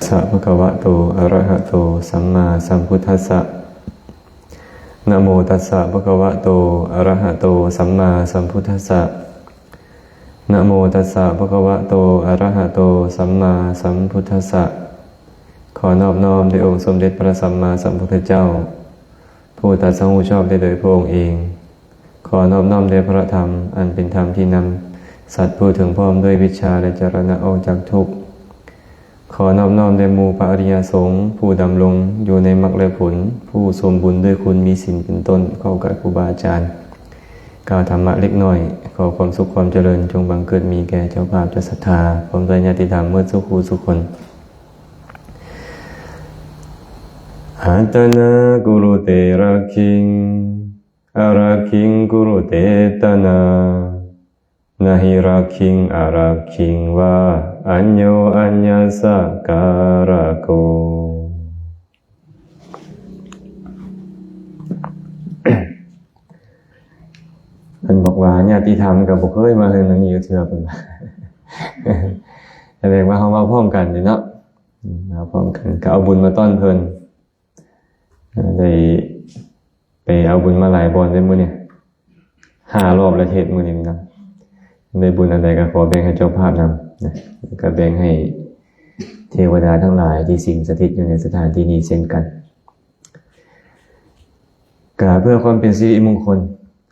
สะ ภะคะวะโต อะระหะโต สัมมาสัมพุทธัสสะ นะโมตัสสะ ภะคะวะโต อะระหะโต สัมมาสัมพุทธัสสะ นะโมตัสสะ ภะคะวะโต อะระหะโต สัมมาสัมพุทธัสสะ ขอนอบน้อมแด่องค์สมเด็จพระสัมมาสัมพุทธเจ้า ผู้ตรัสรู้ชอบได้โดยพระองค์เอง ขอนอบน้อมแด่พระธรรม อันเป็นธรรมที่นำสัตว์ผู้ถึงพร้อมด้วยวิชชาและจรณะออกจากทุกข์ ขอนอบน้อมแด่หมู่พระอริยสงฆ์ ผู้ดำรงอยู่ในมรรคและผล ผู้สมบูรณ์ด้วยคุณมีศีลเป็นต้น ขอกราบครูบาอาจารย์ กล่าวธรรมะเล็กน้อย ขอความสุขความเจริญจงบังเกิดมีแก่เจ้าภาพเจ้าศรัทธา พร้อมด้วยญาติธรรมเมิดสุขคู่สุขคน Attanaṃ kuruteṃ rakkhiṃ, arakkhiṃ kurutettanaṃ, na hi rakkhiṃ arakkhiṃ vā añño aññassa kārako. ເພິ່ນບອກວ່າ ຍາດຕິທຳກໍບໍ່ເຄີຍມາເຮືອນຫຼັງນີ້ຈັກເທື່ອ ເພິ່ນວ່າ ສະແດງວ່າເຮົາມາພ້ອມກັນເດເນາະ ມາພ້ອມກັນ ກໍເອົາບຸນມາຕ້ອນເພິ່ນ ໄດ້ໄປເອົາບຸນມາຫຼາຍບ່ອນເດ້ມື້ນີ້ ຫ້າລອບແລ້ວເທດມື້ນີ້ນະ ໄດ້ບຸນອັນໃດກໍຂໍແບ່ງໃຫ້ເຈົ້າພາບນຳນະ ແລ້ວກໍແບ່ງໃຫ້ເທວະດາທັງຫຼາຍທີ່ສິງສະຖິດຢູ່ໃນສະຖານທີ່ນີ້ເຊັ່ນກັນ ກະເພື່ອຄວາມເປັນສິລິມົງຄົນ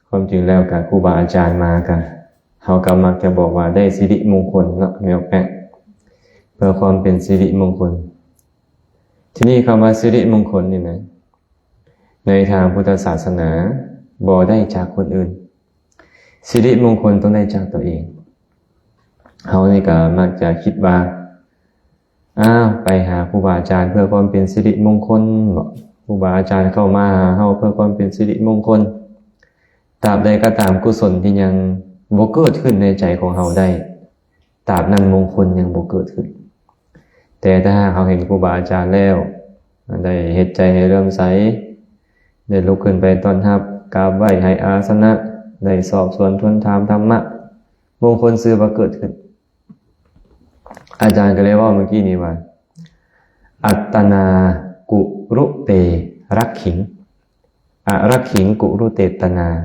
ຄວາມຈິງແລ້ວກະຄູບາອາຈານມາກະ ເຮົາກໍມັກຈະບອກວ່າໄດ້ສິລິມົງຄົນເນາະ ແມ່ນບໍ່ແປະ ເພື່ອຄວາມເປັນສິລິມົງຄົນ ທີນີ້ຄຳວ່າສິລິມົງຄົນນີ້ນະ ໃນທາງພຸດທະສາສະໜາບໍ່ໄດ້ຈາກຄົນອື່ນ ສິລິມົງຄົນຕ້ອງໄດ້ຈາກຕົວເອງ ເຮົານີ້ກໍມັກຈະຄິດວ່າ ອ້າວ ໄປຫາຄູບາອາຈານເພື່ອຄວາມເປັນສິລິມົງຄົນບໍ ຄູບາອາຈານເຂົ້າມາຫາເຮົາເພື່ອຄວາມເປັນສິລິມົງຄົນ ຕາບໃດກໍຕາມ ກຸສົນທີ່ຍັງບໍ່ເກີດຂຶ້ນໃນໃຈຂອງເຮົາໄດ້ ຕາບນັ້ນມົງຄົນຍັງບໍ່ເກີດຂຶ້ນ ແຕ່ຖ້າຫາກເຮົາເຫັນຄູບາອາຈານແລ້ວ ໄດ້ເຮັດໃຈໃຫ້ເຫຼື້ອມໃສ ໄດ້ລຸກຂຶ້ນໄປຕ້ອນຮັບ ກາບໄຫວ້ໃຫ້ອາສະນະ ໄດ້ສອບສວນທວນຖາມທຳມະ ມົງຄົນຊື່ວ່າເກີດຂຶ້ນ. ອາຈານກໍໄດ້ເວົ້າເມື່ອກີ້ນີ້ວ່າ Attanā kuruteṃ rakkhiṃ, arakkhiṃ kurutettanaṃ,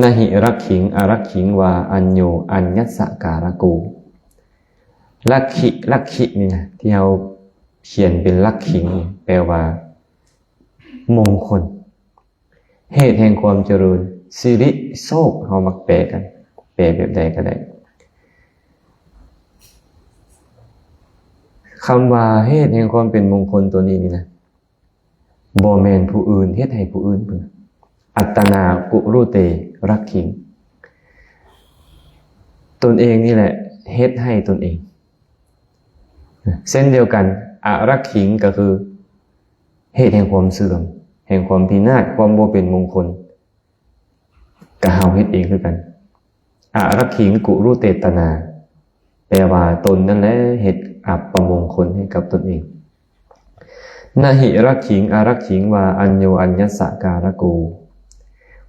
na hi rakkhiṃ arakkhiṃ vā añño aññassa kārako. ລັກຂິ ລັກຂິນີ້ນະ ທີ່ເຮົາຂຽນເປັນລັກຂິນີ້ ແປວ່າ ມົງຄົນ ເຫດແຫ່ງຄວາມຈະເລີນ ສິລິ ໂຊກ ເຮົາມັກແປກັນ ແປແບບໃດກໍໄດ້ ຄຳວ່າເຫດແຫ່ງຄວາມເປັນມົງຄົນຕົວນີ້ນີ້ນະ ບໍ່ແມ່ນຜູ້ອື່ນເຮັດໃຫ້ຜູ້ອື່ນ Attanā kuruteṃ rakkhiṃ ຕົນເອງນີ້ແຫຼະເຮັດໃຫ້ຕົນເອງ ເຊັ່ນດຽວກັນ ອະຣັກຂິງ ກໍຄື ເຫດແຫ່ງຄວາມເສື່ອມ ແຫ່ງຄວາມພິນາດ ຄວາມບໍ່ເປັນມົງຄົນ ກໍເຮົາເຮັດເອງຄືກັນ ອະຣັກຂິງ ກຸລຸເຕຕະນາ ແປວ່າຕົນນັ້ນແຫຼະເຮັດອັບປະມົງຄົນໃຫ້ກັບຕົນເອງ ນະຫິຣັກຂິງ ອະຣັກຂິງ ວາ ອັນໂຍ ອັນຍັດສະ ກາລະໂກ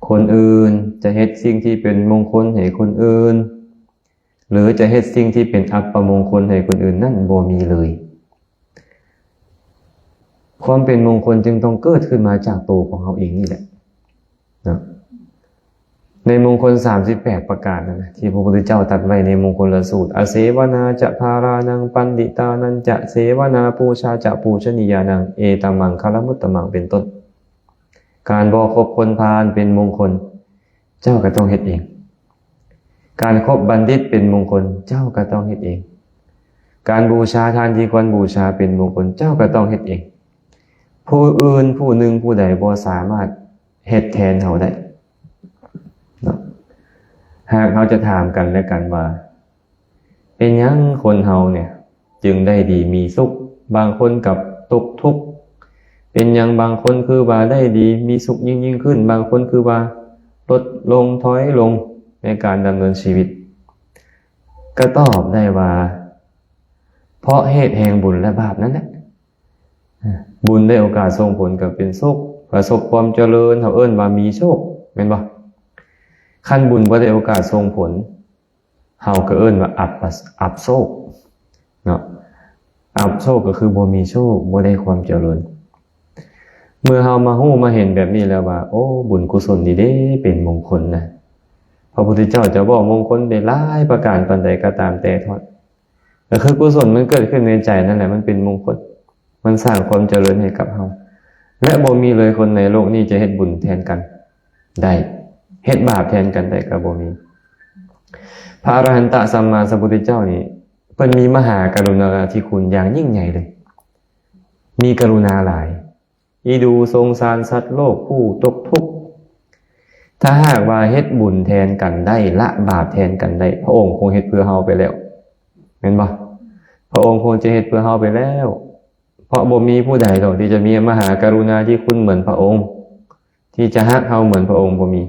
ຄົນອື່ນຈະເຮັດສິ່ງທີ່ເປັນມົງຄົນໃຫ້ຄົນອື່ນ ຫຼືຈະເຮັດສິ່ງທີ່ເປັນອັບປະມົງຄົນໃຫ້ຄົນອື່ນນັ້ນບໍ່ມີເລີຍ. ຄວາມເປັນມົງຄົນຈຶ່ງຕ້ອງເກີດຂຶ້ນມາຈາກໂຕຂອງເຮົາເອງນີ້ແຫຼະເນາະ. ໃນມົງຄົນສາມສິບແປດປະການນັ້ນນະ ທີ່ພະພຸດທະເຈົ້າຕັດໄວ້ໃນມົງຄົນລະສູດ ອະເສວະນາຈະ ພາລານັງ ປັນດິຕານັນຈະ ເສວະນາ ປູຊາຈະ ປູຊະນີຍານັງ ເອຕັງ ມັງຄະລະມຸດຕະມັງ ເປັນຕົ້ນ. ການບໍ່ຄົບຄົນພານເປັນມົງຄົນ ເຈົ້າກໍຕ້ອງເຮັດເອງ. ການຄົບບັນດິດເປັນມົງຄົນ ເຈົ້າກໍຕ້ອງເຮັດເອງ. ການບູຊາທ່ານທີ່ຄວນບູຊາເປັນມົງຄົນ ເຈົ້າກໍຕ້ອງເຮັດເອງ. ຜູ້ອື່ນຜູ້ໜຶ່ງຜູ້ໃດບໍ່ສາມາດເຮັດແທນເຮົາໄດ້ເນາະ. ຫາກເຮົາຈະຖາມກັນແລະກັນວ່າ ເປັນຫຍັງຄົນເຮົາເນຍຈຶ່ງໄດ້ດີມີສຸກ ບາງຄົນກັບຕົກທຸກ? ເປັນຫຍັງບາງຄົນຄືວ່າໄດ້ດີມີສຸກຍິ່ງໆຂຶ້ນ ບາງຄົນຄືວ່າລົດລົງຖອຍລົງໃນການດຳເນີນຊີວິດ? ກໍຕອບໄດ້ວ່າ ເພາະເຫດແຫ່ງບຸນ ແລະ ບາບນັ້ນແຫຼະ. ບຸນໄດ້ໂອກາດສົ່ງຜົນກໍເປັນສຸກ ປະສົບຄວາມຈະເລີນ ເຮົາເອີ້ນວ່າມີໂຊກ ແມ່ນບໍ່? ຄັນບຸນບໍ່ໄດ້ໂອກາດສົ່ງຜົນ ເຮົາກໍເອີ້ນວ່າອັບປະ ອັບໂຊກເນາະ ອັບ ໂຊກກໍຄືບໍ່ມີໂຊກ, ບໍ່ໄດ້ຄວາມຈະເລີນ. ເມື່ອເຮົາມາຮູ້ມາເຫັນແບບນີ້ແລ້ວວ່າ ໂອ້ ບຸນກຸສົນນີ້ເດ້ເປັນມົງຄົນນະ. ພະພຸດທະເຈົ້າຈະເວົ້າມົງຄົນໄດ້ຫຼາຍປະການປານໃດກໍຕາມແຕ່ທອດ, ກໍຄືກຸສົນມັນເກີດຂຶ້ນໃນໃຈນັ້ນແຫຼະ ມັນເປັນມົງຄົນ, ມັນສ້າງຄວາມຈະເລີນໃຫ້ກັບເຮົາ ແລະ ບໍ່ມີເລີຍຄົນໃນໂລກນີ້ຈະເຮັດບຸນແທນກັນໄດ້, ເຮັດບາບແທນກັນໄດ້ກໍບໍ່ມີ. ພະອະລະຫັນຕະສຳມາສຳພຸດທະເຈົ້ານີ້ ເພິ່ນມີມະຫາກະລຸນາທິຄຸນຢ່າງຍິ່ງໃຫຍ່ເລີຍ, ມີກະລຸນາຫຼາຍ, ອີດູສົງສານສັດໂລກຜູ້ຕົກທຸກ. ຖ້າຫາກວ່າເຮັດບຸນແທນກັນໄດ້, ລະບາບແທນກັນໄດ້, ພະອົງຄົງເຮັດເພື່ອເຮົາໄປແລ້ວ, ແມ່ນບໍ່? ພະອົງຄົງຈະເຮັດເພື່ອເຮົາໄປແລ້ວ, ເພາະບໍ່ມີຜູ້ໃດດອກທີ່ຈະມີມະຫາກະລຸນາທິຄຸນເໝືອນພະອົງ, ທີ່ຈະຮັກເຮົາເໝືອນພະອົງ, ບໍ່ມີ.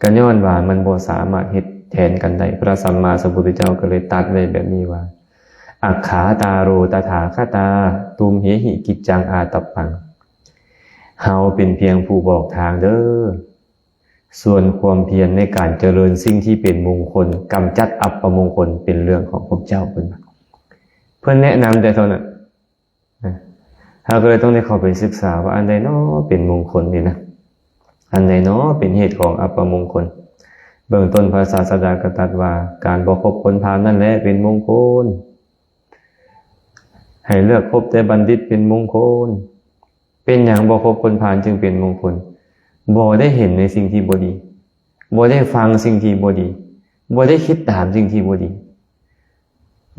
ກໍຍ້ອນວ່າມັນບໍ່ສາມາດເຮັດແທນກັນໄດ້. ພະສຳມາສຳພຸດທະເຈົ້າກໍເລີຍຕັດໄວ້ແບບນີ້ວ່າ ອັກຂາຕາໂຣ ຕະຖາຄະຕາ ຕຸມເຫຫິ ກິດຈັງ ອາຕັບປັງ. ເຮົາເປັນພຽງຜູ້ບອກທາງເດີ້, ສ່ວນຄວາມພຽນໃນການຈະເລີນສິ່ງທີ່ເປັນມົງຄົນ, ກຳຈັດອັບປະມົງຄົນ ເປັນເລື່ອງຂອງພວກເຈົ້າ. ເພິ່ນວ່າ ເພິ່ນແນະນຳແຕ່ເທົ່ານັ້ນ. ນະ ເຮົາກໍເລີຍຕ້ອງໄດ້ເຂົ້າໄປສຶກສາວ່າອັນໃດນໍເປັນມົງຄົນນີ້ນະ, ອັນໃດນໍເປັນເຫດຂອງອັບປະມົງຄົນ. ເບື້ອງຕົ້ນພະສາສະດາກໍຕັດວ່າ ການບໍ່ຄົບຄົນພານນັ້ນແຫຼະເປັນມົງຄົນ, ໃຫ້ເລືອກຄົບແຕ່ບັນດິດເປັນມົງຄົນ. ເປັນຫຍັງບໍ່ຄົບຄົນພານຈຶ່ງເປັນມົງຄົນ? ບໍ່ໄດ້ເຫັນໃນສິ່ງທີ່ບໍ່ດີ, ບໍ່ໄດ້ຟັງສິ່ງທີ່ບໍ່ດີ, ບໍ່ໄດ້ຄິດຕາມສິ່ງທີ່ບໍ່ດີ,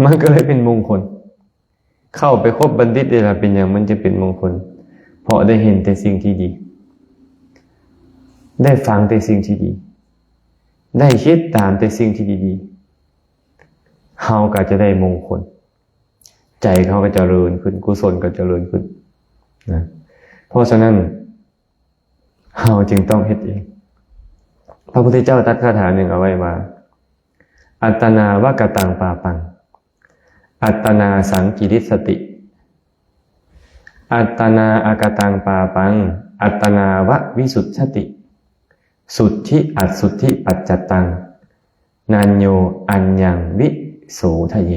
ມັນກໍເລີຍເປັນມົງຄົນ. ເຂົ້າໄປຄົບບັນດິດໄດ້ລະ ເປັນຫຍັງມັນຈະເປັນມົງຄົນ? ເພາະໄດ້ເຫັນແຕ່ສິ່ງທີ່ດີ, ໄດ້ຟັງແຕ່ສິ່ງທີ່ດີ, ໄດ້ຄິດຕາມແຕ່ສິ່ງທີ່ດີໆ, ເຮົາກໍຈະໄດ້ມົງຄົນ, ໃຈເຮົາກໍຈະເລີນຂຶ້ນ, ກຸສົນກໍຈະເລີນຂຶ້ນນະ. ເພາະສະນັ້ນ ເຮົາຈຶ່ງຕ້ອງເຮັດເອງ. ພະພຸດທະເຈົ້າຕັດຄາຖາໜຶ່ງເອົາໄວ້ວ່າ ອັດຕະນາວະກະຕັງປາປັງ ອັດຕະນາສັງກິລິດສະຕິ ອັດຕະນາອະກະຕັງປາປັງ ອັດຕະນາວະວິສຸດສະຕິ ສຸດທິອັດສຸດທິປັດຈັດຕັງ ນານໂຍອັນຍັງວິໂສທະເຍ.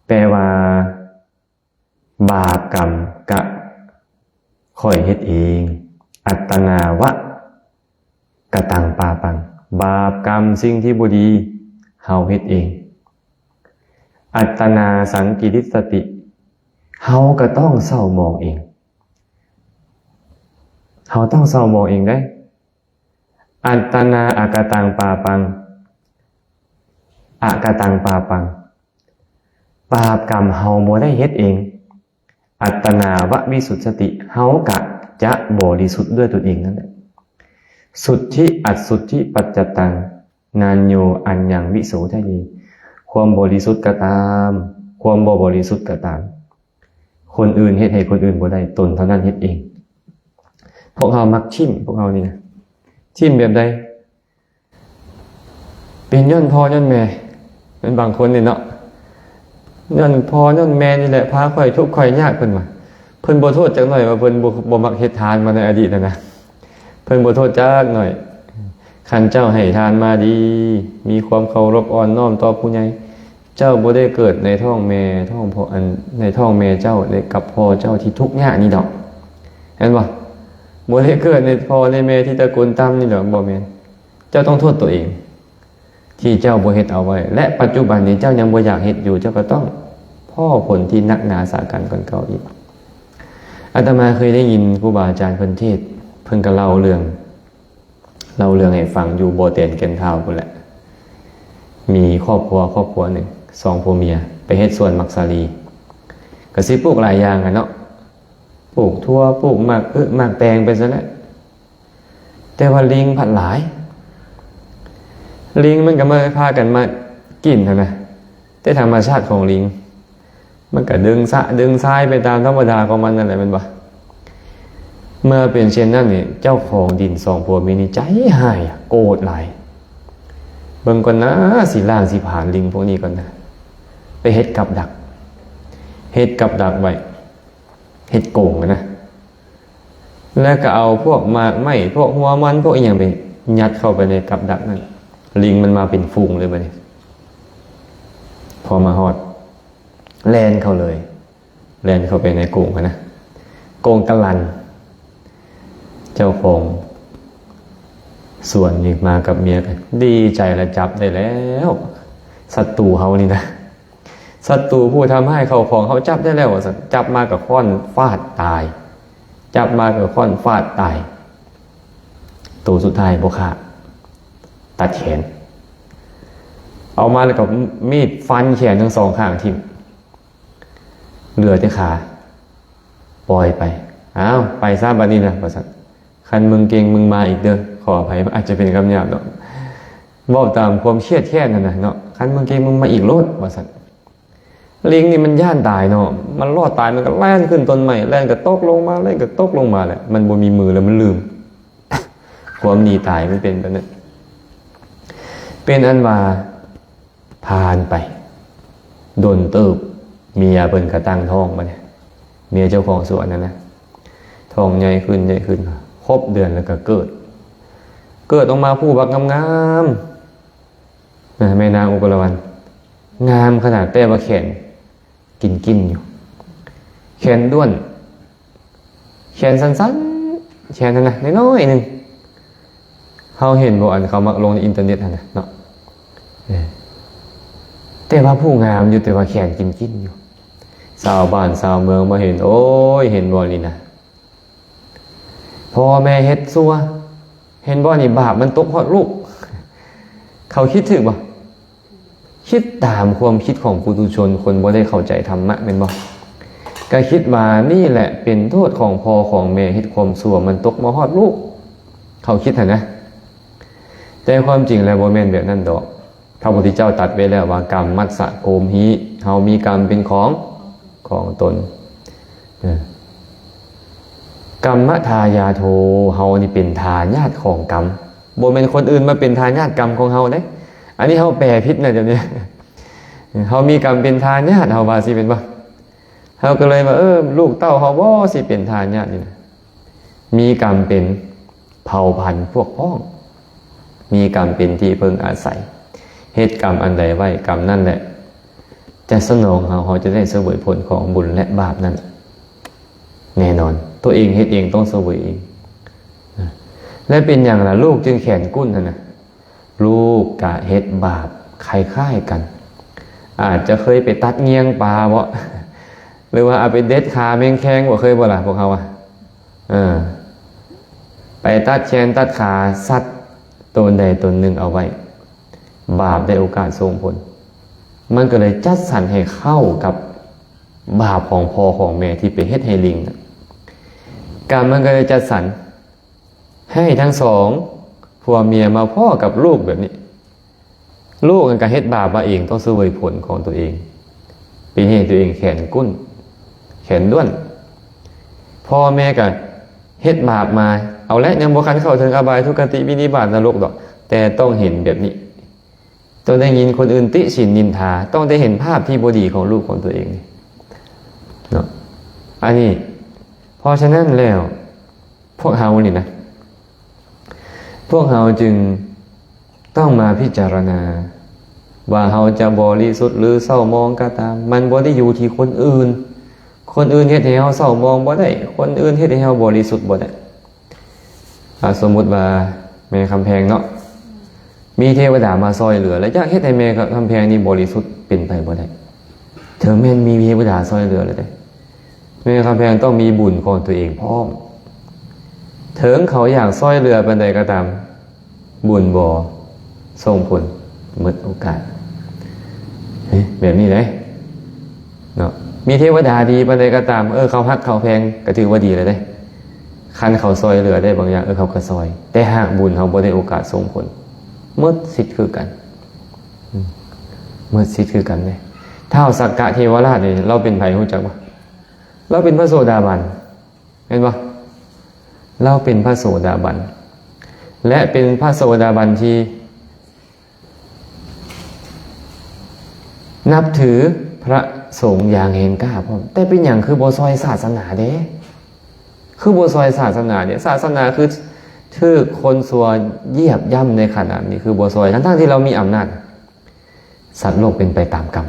ແປວ່າ ບາບກຳກະຂ້ອຍເຮັດເອງ. ອັດຕະນາວະກະຕັງປາປັງ, ບາບກຳສິ່ງທີ່ບໍ່ດີເຮົາເຮັດເອງ. ອັດຕະນາສັງກິລິດສະຕິ, ເຮົາກໍຕ້ອງເສົ້າໝອງເອງ, ເຮົາຕ້ອງເສົ້າໝອງເອງເດ້. ອັດຕະນາອະກະຕັງປາປັງ, ອະກະຕັງປາປັງ, ບາບກຳເຮົາບໍ່ໄດ້ເຮັດເອງ. ອັດຕະນາວະວິສຸດສະຕິ, ເຮົາກະຈະບໍລິສຸດດ້ວຍຕົນເອງນັ້ນແຫຼະ. ສຸດທິອັດສຸດທິປັດຈັດຕັງ, ນານໂຍອັນຍັງວິໂສທະເຍ, ຄວາມບໍລິສຸດກໍຕາມ, ຄວາມບໍ່ບໍລິສຸດກໍຕາມ, ຄົນອື່ນເຮັດໃຫ້ຄົນອື່ນບໍ່ໄດ້, ຕົນເທົ່ານັ້ນເຮັດເອງ. ພວກເຮົາມັກຖິ້ມ, ພວກເຮົານີ້ນະ, ຖິ້ມແບບໃດ? ເປັນຍ້ອນພໍ່ຍ້ອນແມ່, ແມ່ນບາງຄົນນີ້ເນາະ, ຍ້ອນພໍ່ຍ້ອນແມ່ນີ້ແຫຼະພາຂ້ອຍທຸກຂ້ອຍຍາກ, ເພິ່ນວ່າ. ເພິ່ນບໍ່ໂທດຈັກໜ້ອຍວ່າເພິ່ນບໍ່, ບໍ່ມັກເຮັດທານມາໃນອະດີດຫັ້ນນະ, ເພິ່ນບໍ່ໂທດຈັກໜ້ອຍ. ຄັນເຈົ້າໃຫ້ທານມາດີ, ມີຄວາມເຄົາລົບອ່ອນນ້ອມຕໍ່ຜູ້ໃຫຍ່, ເຈົ້າບໍ່ໄດ້ເກີດໃນທ້ອງແມ່, ທ້ອງພໍ່, ອັນ, ໃນທ້ອງແມ່ເຈົ້າ ແລະ ກັບພໍ່ເຈົ້າທີ່ທຸກຍາກນີ້ດອກ, ແມ່ນບໍ່? ບໍ່ໄດ້ເກີດໃນພໍ່ໃນແມ່ທີ່ຕະກູນຕ່ຳນີ້ດອກ, ບໍ່ແມ່ນ. ເຈົ້າຕ້ອງໂທດຕົວເອງ ທີ່ເຈົ້າບໍ່ເຮັດເອົາໄວ້, ແລະ ປັດຈຸບັນນີ້ເຈົ້າຍັງບໍ່ຢາກເຮັດຢູ່, ເຈົ້າກໍຕ້ອງພໍ້ຜົນທີ່ໜັກໜາສາກັນກວ່າເກົ່າອີກ. ອາດຕະມາເຄີຍໄດ້ຍິນຄູບາອາຈານເພິ່ນເທດ, ເພິ່ນກໍເລົ່າເລື່ອງ, ເລົ່າເລື່ອງໃຫ້ຟັງຢູ່ບໍ່ແຕນແກ່ນທ້າວພຸ້ນແຫຼະ. ມີຄອບຄົວ, ຄອບຄົວໜຶ່ງ, ສອງຜົວເມຍ ໄປເຮັດສວນໝາກສາລີ, ກໍຊິປູກຫຼາຍຢ່າງຫັ້ນເນາະ, ປູກຖົ່ວ, ປູກໝາກອຶ, ໝາກແຕງໄປຊັ້ນແຫຼະ. ແຕ່ວ່າລິງພັດຫຼາຍ, ລິງມັນກໍມາ, ພາກັນມາກິນຫັ້ນນະ. ແຕ່ທຳມະຊາດຂອງລິງ ມັນກໍດຶງສະ, ດຶງຊາຍໄປຕາມທຳມະດາຂອງມັນນັ້ນແຫຼະ, ແມ່ນບໍ່? ເມື່ອເປັນເຊັ່ນນັ້ນນີ້, ເຈົ້າຂອງດິນສອງຜົວເມຍນີ້ໃຈຮ້າຍ, ໂກດຫຼາຍ. ເບິ່ງກ່ອນນາ, ຊິລ້າງຊິຜານລິງພວກນີ້ກ່ອນນາ. ໄປເຮັດກັບດັກ, ເຮັດກັບດັກໄວ້, ເຮັດກົງນະ. ແລ້ວກໍເອົາພວກໝາກໄມ້, ພວກຫົວມັນ, ພວກອີ່ຫຍັງໄປຍັດເຂົ້າໄປໃນກັບດັກນັ້ນ. ລິງມັນມາເປັນຝູງເລີຍບັດນີ້. ພໍມາຮອດ, ແລ່ນເຂົ້າເລີຍ ແລ່ນເຂົ້າໄປໃນກົງຫັ້ນນະ ກົງກະລັນ. ເຈົ້າຂອງສວນນີ້ມາກັບເມຍກໍດີໃຈລະ ຈັບໄດ້ແລ້ວ ສັດຕູເຮົານີ້ນະ ສັດຕູຜູ້ທຳຮ້າຍເຂົ້າຂອງເຮົາຈັບໄດ້ແລ້ວວ່າຊັ້ນ. ຈັບມາກໍຄ້ອນຟາດຕາຍ ຈັບມາກໍຄ້ອນຟາດຕາຍ. ໂຕສຸດທ້າຍບໍ່ຂ້າ ຕັດແຂນ ເອົາມາແລ້ວກໍມີດຟັນແຂນທັງສອງຂ້າງຖິ້ມ ເຫຼືອແຕ່ຂາ ປ່ອຍໄປ. ອ້າວ ໄປຊະບັດນີ້ນະ ວ່າຊັ້ນ. ຄັນມຶງເກັ່ງ ມຶງມາອີກເດີ້. ຂໍອະໄພ ອາດຈະເປັນຄຳຫຍາບດອກ ເວົ້າຕາມຄວາມຄຽດແຄ້ນຫັ້ນນະເນາະ. ຄັນມຶງເກັ່ງ ມຶງມາອີກໂລດ ວ່າຊັ້ນ. ລິງນີ້ມັນຢ້ານຕາຍເນາະ ມັນລໍດຕາຍ ມັນກໍແລ່ນຂຶ້ນຕົ້ນໄມ້ ແລ່ນກໍຕົກລົງມາ ແລ່ນກໍຕົກລົງມາແຫຼະ. ມັນບໍ່ມີມືແລ້ວ ມັນລືມ. ຄວາມໜີຕາຍມັນເປັນແບບນັ້ນ. ເປັນອັນວ່າຜ່ານໄປດົນເຕີບ ເມຍເພິ່ນກໍຕັ້ງທ້ອງບັດນີ້ ເມຍເຈົ້າຂອງສວນນັ້ນນະ ທ້ອງໃຫຍ່ຂຶ້ນ ໃຫຍ່ຂຶ້ນ ຄົບເດືອນແລ້ວກໍເກີດ ເກີດອອກມາຜູ້ບັກງາມໆ ນະ ແມ່ນາງອຸປາລະວັນ ງາມຂະໜາດ ແຕ່ວ່າແຂນກິນກິນຢູ່ ແຂນດ້ວນ ແຂນສັ້ນໆ ແຂນຫັ້ນນະ ນ້ອຍໆໜຶ່ງ. ເຮົາເຫັນບໍ່ ອັນເຂົາມັກລົງໃນອິນເຕີເນັດຫັ້ນນະເນາະ ເອີ ແຕ່ວ່າຜູ້ງາມຢູ່ ແຕ່ວ່າແຂນກິນກິນຢູ່. ຊາວບ້ານຊາວເມືອງມາເຫັນ ໂອ້ຍ ເຫັນບໍ່ນີ້ນະ ພໍ່ແມ່ເຮັດຊົ່ວ ເຫັນບໍ່ນີ້ ບາບມັນຕົກຮອດລູກ. ເຂົາຄິດຖືກບໍ່? ຄິດຕາມຄວາມຄິດຂອງປຸຖຸຊົນ ຄົນບໍ່ໄດ້ເຂົ້າໃຈທຳມະ ແມ່ນບໍ່? ກໍຄິດວ່ານີ້ແຫຼະເປັນໂທດຂອງພໍ່ຂອງແມ່ເຮັດຄວາມຊົ່ວ ມັນຕົກມາຮອດລູກ ເຂົາຄິດຫັ້ນນະ. ແຕ່ຄວາມຈິງແລ້ວບໍ່ແມ່ນແບບນັ້ນດອກ. ພະພຸດທະເຈົ້າຕັດໄວ້ແລ້ວວ່າ ກຳມັດສະໂກມຫິ ເຮົາມີກຳເປັນຂອງຂອງຕົນ ເອີ ກຳມະທາຍາໂທ ເຮົານີ້ເປັນທາຍາດຂອງກຳ ບໍ່ແມ່ນຄົນອື່ນມາເປັນທາຍາດກຳຂອງເຮົາເດ້. ອັນນີ້ເຮົາແປຜິດນະ ດຽວນີ້ ເຮົາມີກຳເປັນທາຍາດ ເຮົາວ່າຊິແມ່ນບໍ່? ເຮົາກໍເລີຍວ່າ ເອີ ລູກເຕົ້າເຮົາບໍ່ຊິເປັນທາຍາດນີ້ນະ. ມີກຳເປັນເຜົ່າພັນພວກພ້ອງ ມີກຳເປັນທີ່ເພິ່ງອາໄສ ເຮັດກຳອັນໃດໄວ້ ກຳນັ້ນແຫຼະຈະສະໜອງເຮົາ ເຮົາຈະໄດ້ສະເຫວີຍຜົນຂອງບຸນ ແລະ ບາບນັ້ນແນ່ນອນ. ຕົວເອງເຮັດເອງ ຕ້ອງສະເຫວີຍເອງ. ແລະ ເປັນຫຍັງລະ ລູກຈຶ່ງແຂນກຸ້ນຫັ້ນນະ? ລູກກະເຮັດບາບຄ້າຍໆກັນ ອາດຈະເຄີຍໄປຕັດງຽງປາບໍ ຫຼືວ່າເອົາໄປເດັດຂາແມງແຄງບໍ ເຄີຍບໍ່ລະພວກເຮົາອະ? ເອີ ໄປຕັດແຂນຕັດຂາສັດຕົນໃດຕົນໜຶ່ງເອົາໄວ້ ບາບໄດ້ໂອກາດສົ່ງຜົນ. ມັນກໍເລີຍຈັດສັນໃຫ້ເຂົ້າກັບບາບຂອງພໍ່ຂອງແມ່ທີ່ໄປເຮັດໃຫ້ລິງນະ. ກຳມັນກໍເລີຍຈັດສັນ ໃຫ້ທັງສອງຜົວເມຍມາພໍ້ກັບລູກແບບນີ້ ລູກນັ້ນກໍເຮັດບາບມາເອງ ຕ້ອງສະເຫວີຍຜົນຂອງຕົວເອງ ເປັນເຫດໃຫ້ຕົວເອງແຂນກຸ້ນ ແຂນດ້ວນ. ພໍ່ແມ່ກໍເຮັດບາບມາ ເອົາແຫຼະ ຍັງບໍ່ທັນເຂົ້າເຖິງອະບາຍ ທຸກຄະຕິ ວິນິບາດ ນະລົກດອກ ແຕ່ຕ້ອງເຫັນແບບນີ້ ຕ້ອງໄດ້ຍິນຄົນອື່ນຕິຊິນນິນທາ ຕ້ອງໄດ້ເຫັນພາບທີ່ບໍ່ດີຂອງລູກຂອງຕົວເອງນີ້ເນາະ. ອັນນີ້ ເພາະສະນັ້ນແລ້ວ ພວກເຮົານີ້ນະ ພວກເຮົາຈຶ່ງຕ້ອງມາພິຈາລະນາວ່າ ເຮົາຈະບໍລິສຸດ ຫຼື ເສົ້າໝອງກໍຕາມ ມັນບໍ່ໄດ້ຢູ່ທີ່ຄົນອື່ນ. ຄົນອື່ນເຮັດໃຫ້ເຮົາເສົ້າໝອງບໍ່ໄດ້ ຄົນອື່ນເຮັດໃຫ້ເຮົາບໍລິສຸດບໍ່ໄດ້. ອາ ສົມມຸດວ່າແມ່ຄຳແພງເນາະ ມີເທວະດາມາຊ່ອຍເຫຼືອ ແລະ ຢາກເຮັດໃຫ້ແມ່ຄຳແພງນີ້ບໍລິສຸດ ເປັນໄປບໍ່ໄດ້. ເຖິງແມ່ນມີເທວະດາຊ່ອຍເຫຼືອແລ້ວເດ້ ແມ່ຄຳແພງຕ້ອງມີບຸນຂອງຕົວເອງພ້ອມ. ເຖິງເຂົາຢາກຊ່ອຍເຫຼືອປານໃດກໍຕາມ ບຸນບໍ່ສົ່ງຜົນ ໝົດໂອກາດ. ເອີ ແບບນີ້ເດ້ເນາະ ມີເທວະດາດີປານໃດກໍຕາມ ເອີ ເຂົາຮັກເຂົາແພງ ກໍຖືວ່າດີແລ້ວເດ້. ຄັນເຂົາຊ່ອຍເຫຼືອໄດ້ບາງຢ່າງ ເອີ ເຂົາກໍຊ່ອຍ ແຕ່ຫາກບຸນເຮົາບໍ່ໄດ້ໂອກາດສົ່ງຜົນ ໝົດສິດຄືກັນ ໝົດສິດຄືກັນເດ້. ທ້າວສັກກະເທວະລາດນີ້ ລາວເປັນໃຜຮູ້ຈັກບໍ່? ລາວເປັນພະໂສດາບັນ ແມ່ນບໍ່? ລາວເປັນພະໂສດາບັນ ແລະ ເປັນພະໂສດາບັນທີ່ນັບຖືພະສົງຢ່າງແຮງກ້າພ້ອມ. ແຕ່ເປັນຫຍັງຄືບໍ່ຊ່ອຍສາສະໜາເດ້? ຄືບໍ່ຊ່ອຍສາສະໜາເດ້? ສາສະໜາຄືຖືກຄົນຊົ່ວຢຽບຢ່ຳໃນຂະນະນີ້ ຄືບໍ່ຊ່ອຍ ທັງໆທີ່ລາວມີອຳນາດ. ສັດໂລກເປັນໄປຕາມກຳ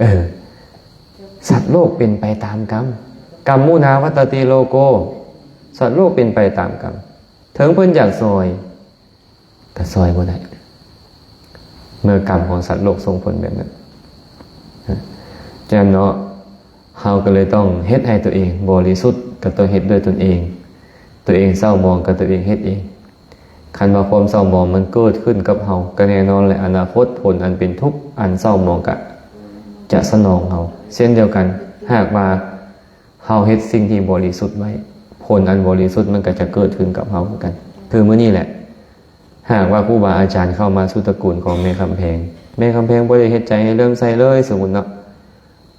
ເອີ ໂລກເປັນໄປຕາມກຳ ກຳມຸນາວັດຕະຕິໂລໂກ ສັດໂລກເປັນໄປຕາມກຳ ເຖິງເພິ່ນຢາກຊ່ອຍ ກໍຊ່ອຍບໍ່ໄດ້ ເມື່ອກຳຂອງສັດໂລກສົ່ງຜົນແບບນັ້ນ. ຈະນັ້ນເນາະ ເຮົາກໍເລີຍຕ້ອງເຮັດໃຫ້ຕົວເອງບໍລິສຸດ ກໍຕ້ອງເຮັດດ້ວຍຕົນເອງ ຕົວເອງເສົ້າໝອງກໍຕົວເອງເຮັດເອງ. ຄັນວ່າຄວາມເສົ້າໝອງມັນເກີດຂຶ້ນກັບເຮົາ ກໍແນ່ນອນແຫຼະ ອະນາຄົດຜົນອັນເປັນທຸກ ອັນເສົ້າໝອງກໍຈະສະໜອງເຮົາເຊັ່ນດຽວກັນ. ຫາກວ່າເຮົາເຮັດສິ່ງທີ່ບໍລິສຸດໄວ້ ຜົນອັນບໍລິສຸດມັນກໍຈະເກີດຂຶ້ນກັບເຮົາຄືກັນ. ຄືມື້ນີ້ແຫຼະ ຫາກວ່າຄູບາອາຈານເຂົ້າມາສູ່ຕະກູນຂອງແມ່ຄຳແພງ ແມ່ຄຳແພງບໍ່ໄດ້ເຮັດໃຈໃຫ້ເຫຼື້ອມໃສເລີຍ ສົມມຸດເນາະ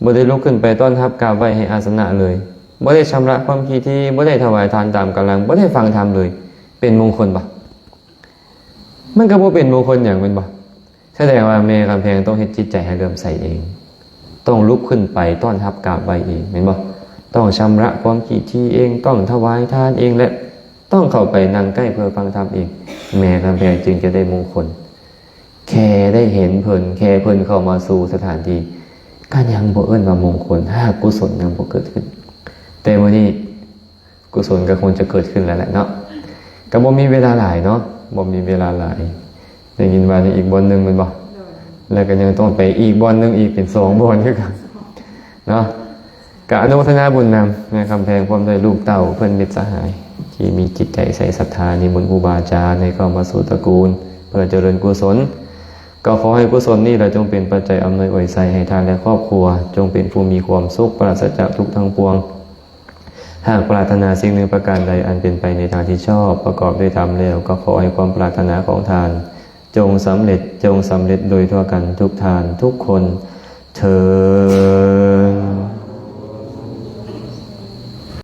ບໍ່ໄດ້ລຸກຂຶ້ນໄປຕ້ອນຮັບກາບໄຫວ້ໃຫ້ອາສະນະເລີຍ ບໍ່ໄດ້ຊຳລະຄວາມຂີ້ຖີ່ ບໍ່ໄດ້ຖວາຍທານຕາມກຳລັງ ບໍ່ໄດ້ຟັງທຳເລີຍ ເປັນມົງຄົນບໍ່? ມັນກໍບໍ່ເປັນມົງຄົນຫຍັງແມ່ນບໍ່? ສະແດງວ່າແມ່ກຳແພງຕ້ອງເຮັດຈິດໃຈໃຫ້ເຫຼື້ອມໃສເອງ ຕ້ອງລຸກຂຶ້ນໄປຕ້ອນຮັບກາບໄຫວ້ເອງແມ່ນບໍ່? ຕ້ອງຊຳລະຄວາມຂີ້ຖີ່ເອງ ຕ້ອງຖວາຍທານເອງ ແລະ ຕ້ອງເຂົ້າໄປນັ່ງໃກ້ເພື່ອຟັງທຳເອງ ແມ່ກຳແພງຈຶ່ງຈະໄດ້ມົງຄົນ. ແຄ່ໄດ້ເຫັນເພິ່ນ ແຄ່ເພິ່ນເຂົ້າມາສູ່ສະຖານທີ່ ກໍຍັງບໍ່ເອີ້ນວ່າມົງຄົນ ຫາກກຸສົນຍັງບໍ່ເກີດຂຶ້ນ. ແຕ່ມື້ນີ້ ກຸສົນກໍຄົງຈະເກີດຂຶ້ນແລ້ວແຫຼະເນາະ ກໍບໍ່ມີເວລາຫຼາຍເນາະ ບໍ່ມີເວລາຫຼາຍ. ໄດ້ຍິນວ່າຍັງອີກບ່ອນໜຶ່ງແມ່ນບໍ່? ແລ້ວກໍຍັງຕ້ອງໄປອີກບ່ອນໜຶ່ງອີກ ເປັນສອງບ່ອນຄືກັນເນາະ. ກໍອະນຸໂມທະນາບຸນນຳແມ່ຄຳແພງ ພ້ອມດ້ວຍລູກເຕົ້າເພື່ອນມິດສະຫາຍ ທີ່ມີຈິດໃຈໃສ່ສັດທານິມົນຄູບາອາຈານໃຫ້ເຂົ້າມາສູ່ຕະກູນ ເພື່ອຈະເລີນກຸສົນ. ກໍຂໍໃຫ້ກຸສົນນີ້ລະຈົ່ງເປັນປັດໄຈອຳນວຍອວຍໄຊໃຫ້ທ່ານ ແລະ ຄອບຄົວ ຈົ່ງເປັນຜູ້ມີຄວາມສຸກ ປາສະຈາກທຸກທັງປວງ. ຫາກປາດຖະໜາສິ່ງໜຶ່ງປະການໃດອັນເປັນໄປໃນທາງທີ່ຊອບ ປະກອບດ້ວຍທຳແລ້ວ ກໍຂໍໃຫ້ຄວາມປາດຖະໜາຂອງທ່ານ ຈົ່ງສຳເລັດ ຈົ່ງສຳເລັດໂດຍທົ່ວກັນທຸກທ່ານທຸກຄົນເທີ້ນ.